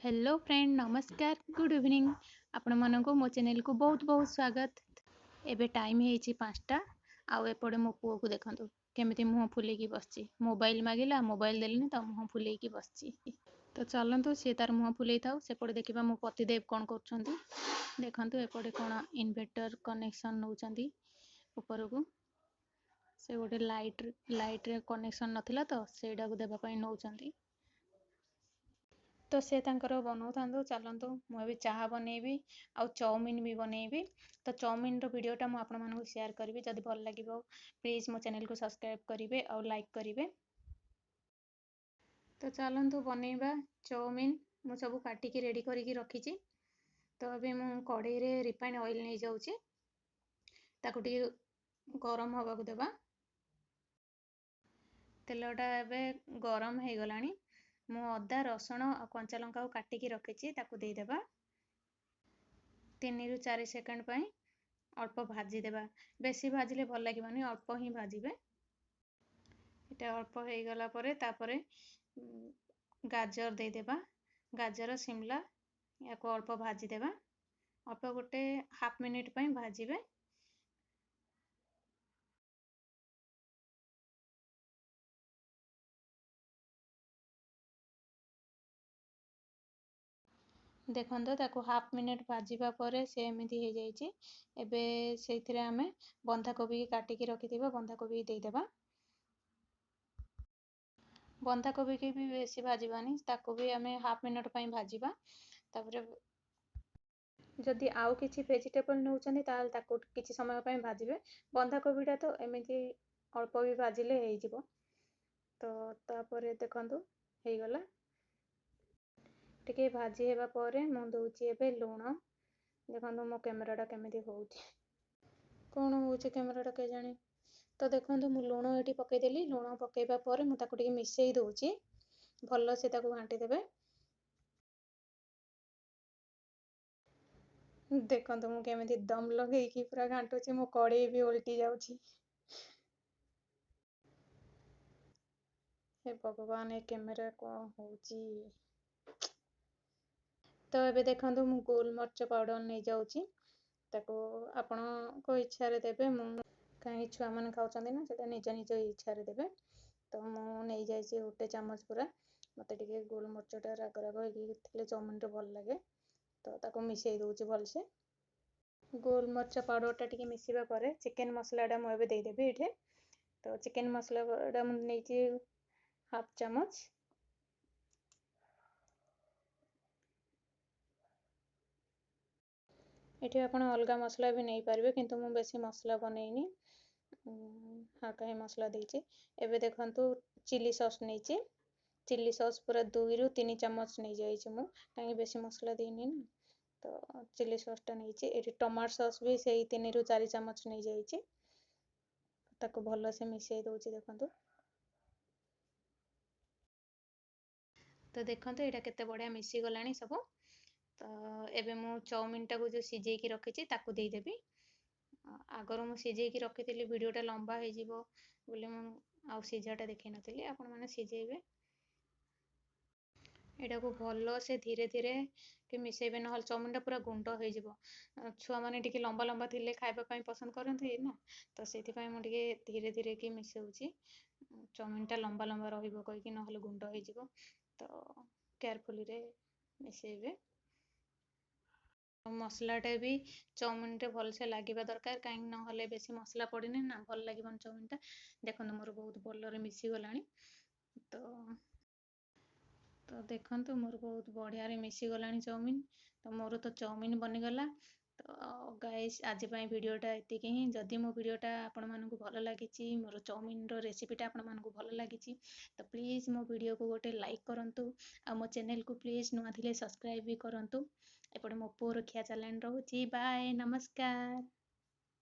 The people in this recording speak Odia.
ହ୍ୟାଲୋ ଫ୍ରେଣ୍ଡ, ନମସ୍କାର, ଗୁଡ଼୍ ଇଭିନିଂ। ଆପଣମାନଙ୍କୁ ମୋ ଚ୍ୟାନେଲକୁ ବହୁତ ବହୁତ ସ୍ୱାଗତ। ଏବେ ଟାଇମ୍ ହେଇଛି 5ଟା, ଆଉ ଏପଟେ ମୋ ପୁଅକୁ ଦେଖନ୍ତୁ କେମିତି ମୁହଁ ଫୁଲେଇକି ବସିଛି। ମୋବାଇଲ ମାଗିଲା, ମୋବାଇଲ ଦେଲିନି ତ ମୁହଁ ଫୁଲେଇକି ବସିଛି। ତ ଚାଲନ୍ତୁ, ସିଏ ତାର ମୁହଁ ଫୁଲେଇ ଥାଉ, ସେପଟେ ଦେଖିବା ମୋ ପତିଦେବ କ'ଣ କରୁଛନ୍ତି। ଦେଖନ୍ତୁ, ଏପଟେ କ'ଣ ଇନଭର୍ଟର କନେକ୍ସନ୍ ନେଉଛନ୍ତି ଉପରକୁ। ସେ ଗୋଟେ ଲାଇଟ୍ରେ କନେକ୍ସନ୍ ନଥିଲା ତ ସେଇଟାକୁ ଦେବା ପାଇଁ ନେଉଛନ୍ତି। ତ ସେ ତାଙ୍କର ବନଉଥାନ୍ତୁ, ଚାଲନ୍ତୁ ମୁଁ ଏବେ ଚାହା ବନେଇବି ଆଉ ଚାଉମିନ ବି ବନେଇବି। ତ ଚାଉମିନର ଭିଡ଼ିଓଟା ମୁଁ ଆପଣମାନଙ୍କୁ ସେୟାର କରିବି। ଯଦି ଭଲ ଲାଗିବ ପ୍ଲିଜ୍ ମୋ ଚ୍ୟାନେଲକୁ ସବସ୍କ୍ରାଇବ୍ କରିବେ ଆଉ ଲାଇକ୍ କରିବେ। ତ ଚାଲନ୍ତୁ ବନେଇବା ଚାଉମିନ। ମୁଁ ସବୁ କାଟିକି ରେଡ଼ି କରିକି ରଖିଛି। ତ ଏବେ ମୁଁ କଢ଼େଇରେ ରିଫାଇନ୍ ଅଏଲ୍ ନେଇଯାଉଛି, ତାକୁ ଟିକେ ଗରମ ହେବାକୁ ଦେବା। ତେଲଟା ଏବେ ଗରମ ହେଇଗଲାଣି। ମୁଁ ଅଦା, ରସୁଣ ଆଉ କଞ୍ଚା ଲଙ୍କାକୁ କାଟିକି ରଖିଛି, ତାକୁ ଦେଇଦେବା। 3ରୁ 4 ସେକେଣ୍ଡ ପାଇଁ ଅଳ୍ପ ଭାଜିଦେବା। ବେଶୀ ଭାଜିଲେ ଭଲ ଲାଗିବନି, ଅଳ୍ପ ହିଁ ଭାଜିବେ। ଏଇଟା ଅଳ୍ପ ହେଇଗଲା ପରେ ତାପରେ ଗାଜର ଦେଇଦେବା। ଗାଜର, ସିମଲା, ୟାକୁ ଅଳ୍ପ ଭାଜିଦେବା। ଅଳ୍ପ ଗୋଟେ ହାଫ୍ ମିନିଟ୍ ପାଇଁ ଭାଜିବେ। ଦେଖନ୍ତୁ, ତାକୁ ହାଫ୍ ମିନିଟ୍ ଭାଜିବା ପରେ ସେ ଏମିତି ହେଇଯାଇଛି। ଏବେ ସେଇଥିରେ ଆମେ ବନ୍ଧାକୋବି କାଟିକି ରଖିଥିବା ବନ୍ଧାକୋବି ଦେଇଦେବା। ବନ୍ଧାକୋବିକି ବି ବେଶୀ ଭାଜିବାନି, ତାକୁ ବି ଆମେ ହାଫ୍ ମିନିଟ୍ ପାଇଁ ଭାଜିବା। ତାପରେ ଯଦି ଆଉ କିଛି ଭେଜିଟେବଲ୍ ନେଉଛନ୍ତି ତାହେଲେ ତାକୁ କିଛି ସମୟ ପାଇଁ ଭାଜିବେ। ବନ୍ଧାକୋବିଟା ତ ଏମିତି ଅଳ୍ପ ବି ଭାଜିଲେ ହେଇଯିବ। ତ ତାପରେ ଦେଖନ୍ତୁ ହେଇଗଲା। ଟିକେ ଭାଜି ହେବା ପରେ ମୁଁ ଦେଉଛି ଏବେ ଲୁଣ। ଦେଖନ୍ତୁ ମୋ କ୍ୟାମେରାଟା କେମିତି ହେଉଛି, କ'ଣ ହେଉଛି କ୍ୟାମେରାଟା କେଜାଣି। ତ ଦେଖନ୍ତୁ, ମୁଁ ଲୁଣ ଏଠି ପକାଇଦେଲି। ଲୁଣ ପକାଇବା ପରେ ମୁଁ ତାକୁ ଟିକେ ମିଶାଇ ଦେଉଛି, ଭଲସେ ତାକୁ ଘାଣ୍ଟି ଦେବେ। ଦେଖନ୍ତୁ ମୁଁ କେମିତି ଦମ୍ ଲଗେଇକି ପୁରା ଘାଣ୍ଟୁଛି, ମୋ କଡ଼େଇ ବି ଓଲଟି ଯାଉଛି। ହେ ଭଗବାନ, ଏ କ୍ୟାମେରା କ'ଣ ହେଉଛି? ତ ଏବେ ଦେଖନ୍ତୁ, ମୁଁ ଗୋଲମରିଚ ପାଉଡ଼ର ନେଇଯାଉଛି। ତାକୁ ଆପଣଙ୍କ ଇଚ୍ଛାରେ ଦେବେ, ମୁଁ କାହିଁକି ଛୁଆମାନେ ଖାଉଛନ୍ତି ନା, ସେଇଟା ନିଜ ନିଜ ଇଚ୍ଛାରେ ଦେବେ। ତ ମୁଁ ନେଇଯାଇଛି ଗୋଟେ ଚାମଚ ପୁରା। ମୋତେ ଟିକେ ଗୋଲମରିଚଟା ରାଗ ରାଗ ହେଇକି ଥିଲେ ଚାଉମିନଟା ଭଲ ଲାଗେ। ତ ତାକୁ ମିଶାଇ ଦେଉଛି ଭଲସେ। ଗୋଲମରିଚ ପାଉଡ଼ରଟା ଟିକେ ମିଶିବା ପରେ ଚିକେନ୍ ମସଲାଟା ମୁଁ ଏବେ ଦେଇଦେବି ଏଇଠି। ତ ଚିକେନ୍ ମସଲାଟା ମୁଁ ନେଇଛି ହାଫ୍ ଚାମଚ। ଏଠି ଆପଣ ଅଲଗା ମସଲା ବି ନେଇପାରିବେ, କିନ୍ତୁ ମୁଁ ବେଶୀ ମସଲା ବନେଇନି, ହାଲକା ହିଁ ମସଲା ଦେଇଛି। ଏବେ ଦେଖନ୍ତୁ, ଚିଲି ସସ୍ ନେଇଛି। ଚିଲି ସସ୍ ପୁରା 2ରୁ 3 ଚାମଚ ନେଇଯାଇଛି ମୁଁ, କାହିଁକି ବେଶୀ ମସଲା ଦେଇନି ନା। ତ ଚିଲି ସସ୍ଟା ନେଇଛି। ଏଠି ଟମାଟୋ ସସ୍ ବି ସେଇ 3ରୁ 4 ଚାମଚ ନେଇଯାଇଛି। ତାକୁ ଭଲସେ ମିଶାଇ ଦେଉଛି ଦେଖନ୍ତୁ। ତ ଦେଖନ୍ତୁ, ଏଇଟା କେତେ ବଢ଼ିଆ ମିଶିଗଲାଣି ସବୁ। ତ ଏବେ ମୁଁ ଚାଉମିନଟାକୁ ଯେଉଁ ସିଝେଇକି ରଖିଛି ତାକୁ ଦେଇଦେବି। ଆଗରୁ ମୁଁ ସିଝେଇକି ରଖିଥିଲି, ଭିଡ଼ିଓଟା ଲମ୍ବା ହେଇଯିବ ବୋଲି ମୁଁ ଆଉ ସିଝାଟା ଦେଖେଇ ନଥିଲି। ଆପଣମାନେ ସିଝେଇବେ। ଏଇଟାକୁ ଭଲସେ ଧୀରେ ଧୀରେ କି ମିଶାଇବେ, ନହେଲେ ଚାଉମିନଟା ପୁରା ଗୁଣ୍ଡ ହେଇଯିବ। ଛୁଆମାନେ ଟିକେ ଲମ୍ବା ଲମ୍ବା ଥିଲେ ଖାଇବା ପାଇଁ ପସନ୍ଦ କରନ୍ତି ନା, ତ ସେଇଥିପାଇଁ ମୁଁ ଟିକେ ଧୀରେ ଧୀରେ କି ମିଶାଉଛି, ଚାଉମିନଟା ଲମ୍ବା ଲମ୍ବା ରହିବ କହିକି, ନହେଲେ ଗୁଣ୍ଡ ହେଇଯିବ। ତ କେୟାରଫୁଲିରେ ମିଶାଇବେ। ମସଲାଟା ବି ଚାଉମିନରେ ଭଲସେ ଲାଗିବା ଦରକାର, କାହିଁକି ନହେଲେ ବେଶୀ ମସଲା ପଡ଼ିନି ନା ଭଲ ଲାଗିବନି ଚାଉମିନଟା। ଦେଖନ୍ତୁ, ମୋର ବହୁତ ଭଲରେ ମିଶିଗଲାଣି। ତ ଦେଖନ୍ତୁ, ମୋର ବହୁତ ବଢ଼ିଆରେ ମିଶିଗଲାଣି ଚାଉମିନ। ତ ମୋର ତ ଚାଉମିନ ବନିଗଲା। ତ ଗାଇସ୍, ଆଜି ପାଇଁ ଭିଡ଼ିଓଟା ଏତିକି ହିଁ। ଯଦି ମୋ ଭିଡ଼ିଓଟା ଆପଣମାନଙ୍କୁ ଭଲ ଲାଗିଛି, ମୋର ଚାଉମିନର ରେସିପିଟା ଆପଣମାନଙ୍କୁ ଭଲ ଲାଗିଛି, ତ ପ୍ଲିଜ୍ ମୋ ଭିଡ଼ିଓକୁ ଗୋଟେ ଲାଇକ୍ କରନ୍ତୁ ଆଉ ମୋ ଚ୍ୟାନେଲକୁ ପ୍ଲିଜ୍ ନୂଆ ଥିଲେ ସବସ୍କ୍ରାଇବ୍ ବି କରନ୍ତୁ। ଏପଟେ ମୋ ପୁଅର ଖିଆ ଚାଲାଣ ରହୁଛି। ବାଏ, ନମସ୍କାର।